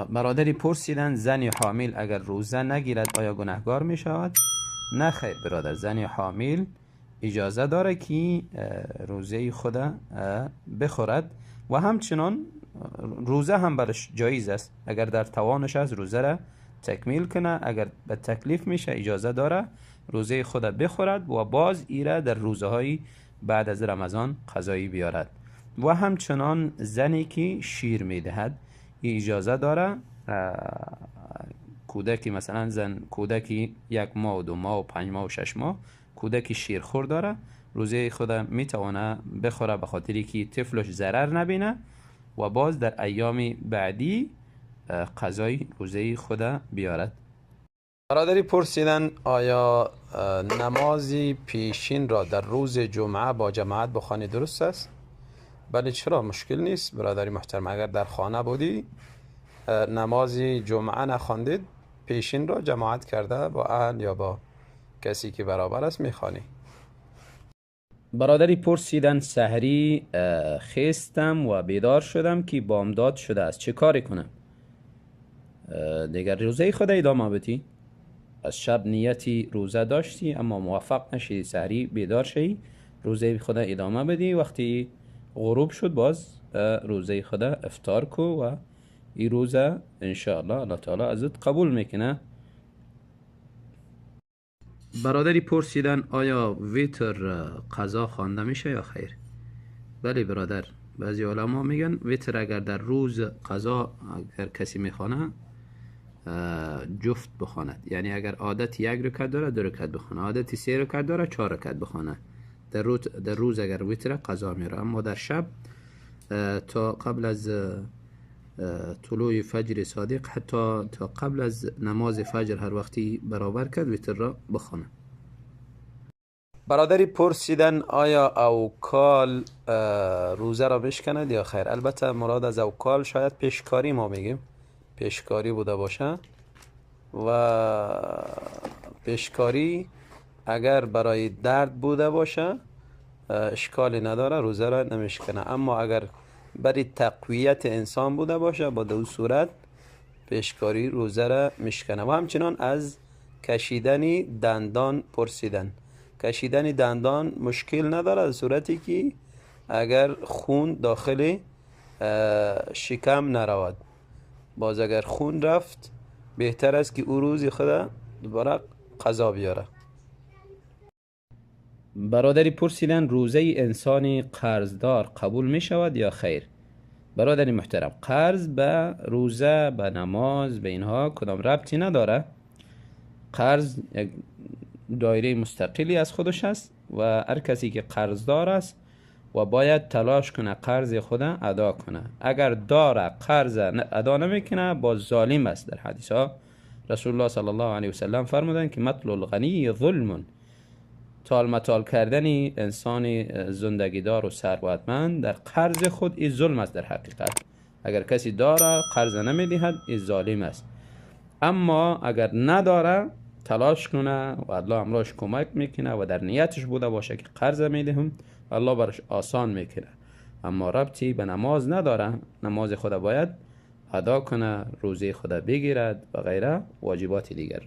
برادری پرسیدن زنی حامل اگر روزه نگیرد آیا گناهگار می شود؟ نه خیر برادر، زنی حامل اجازه داره که روزه خود بخورد و همچنان روزه هم برش جایز است. اگر در توانش است روزه را تکمیل کنه، اگر به تکلیف میشه اجازه داره روزه خود بخورد و باز ایره در روزه های بعد از رمضان قضایی بیارد. و همچنان زنی که شیر میدهد اجازه داره کودکی، مثلا زن کودکی 1 ماه و 2 ماه و 5 ماه و 6 ماه کودکی شیرخور داره، روزه خود میتونه بخوره به خاطری که طفلش ضرر نبینه و باز در ایام بعدی قضای روزه خود بیارد. برادری پرسیدن آیا نمازی پیشین را در روز جمعه با جماعت بخوانی درست است؟ بله چرا، مشکل نیست برادری محترم. اگر در خانه بودی نمازی جمعه نخواندید، پیشین را جماعت کرده با اهل یا با کسی که برابر است میخوانی. برادری پرسیدن سحری خستم و بیدار شدم که بامداد شده است، چه کاری کنم؟ دیگر روزه خود ادامه بدی. از شب نیتی روزه داشتی اما موفق نشدی، سحری بیدار شی روزه خود ادامه بدی، وقتی غروب شد باز روزه خود افطار کو و این روزه انشاءالله الله تعالی ازت قبول میکنه. برادری پرسیدن آیا ویتر قضا خوانده میشه یا خیر؟ بله برادر، بعضی علما میگن ویتر اگر در روز قضا اگر کسی میخوانه جفت بخواند، یعنی اگر عادت 1 رکعت داره 2 رکعت بخوانه، عادت 3 رکعت داره 4 رکعت بخوانه در روز اگر ویتر قضا میره. اما در شب تا قبل از طلوع فجر صادق، حتی تا قبل از نماز فجر هر وقتی برابر کرد ویتر را بخوانه. برادری پرسیدن آیا اوکال روزه را بشکند یا خیر؟ البته مراد از اوکال شاید پیشکاری، ما میگیم پیشکاری بوده باشه و پیشکاری اگر برای درد بوده باشه اشکالی نداره، روزه را نمیشکنه. اما اگر برای تقویت انسان بوده باشه با دو صورت پیشکاری روزه را میشکنه. و همچنان از کشیدن دندان پرسیدن، کشیدن دندان مشکل نداره در صورتی که اگر خون داخل شکم نرود. باز اگر خون رفت بهتر است که او روزی خود دوباره قضا بیاره. برادری پرسیدن روزه انسان قرضدار قبول می شود یا خیر؟ برادر محترم، قرض به روزه، به نماز، به اینها کدام ربطی نداره. قرض یک دایره مستقلی از خودش است و هر کسی که قرضدار است و باید تلاش کنه قرض خود ادا کنه. اگر داره قرض ادا نمیکنه باز ظالم است. در حدیث ها رسول الله صلی الله علیه وسلم فرمودند که مطل الغنی ظلم، تال متال کردن انسان زندگیدار و ثروتمند در قرض خود این ظلم است. در حقیقت اگر کسی داره قرض نمیدهد این ظالم است، اما اگر نداره تلاش کنه و الله امراش کمک میکنه و در نیتش بوده باشه که قرض میدهم، الله برش آسان میکنه. اما ربطی به نماز نداره، نماز خود باید ادا کنه، روزه خود بگیرد و غیره واجبات دیگر.